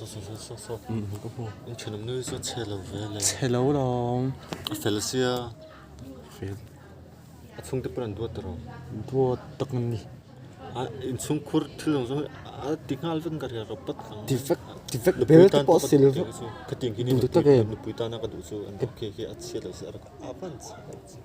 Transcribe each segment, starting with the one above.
Saw saw saw saw saw. Ka hmu. In thenawm nui chu a chhe lo ve le. Chhe lo lawm. A fel sia. Fel. A chhungte pawh an duat ta rawh. Duat tak an ni. A inchhungkhur thil zawng zawng hi a ti nghal vek in ka ria rawh pat ang. Ti vek ti vek bel te pawh sil vek. Khatiang khi Duh tak em. Nupui tana ka duh chu an khi khi a chhiat lo si a a van chhe lo si.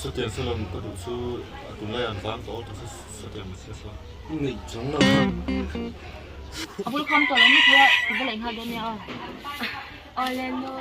Satiang salam ka duh chu a tunlai an vang tawh tawh satiang a chhia saw. Nei chang lo. A bul kham tawh lo mi thei a i va lei nghal dawn nia aw. Awle nu.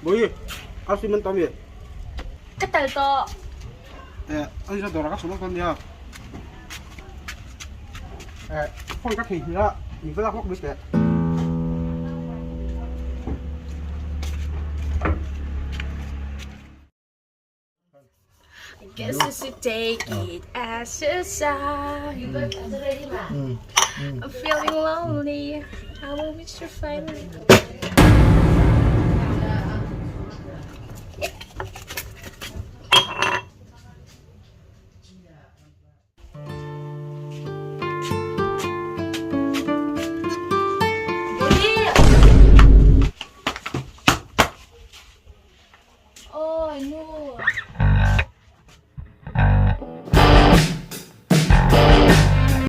Bawi, arsi man tam ye. Ka tal tawh. Eh, ani sa dawrah ka chhawm dawn nia. Eh, phone ka thei hnih a, min va lak lawk mai teh. I guess you should take it as a sign. I'm feeling lonely. I will miss you finally.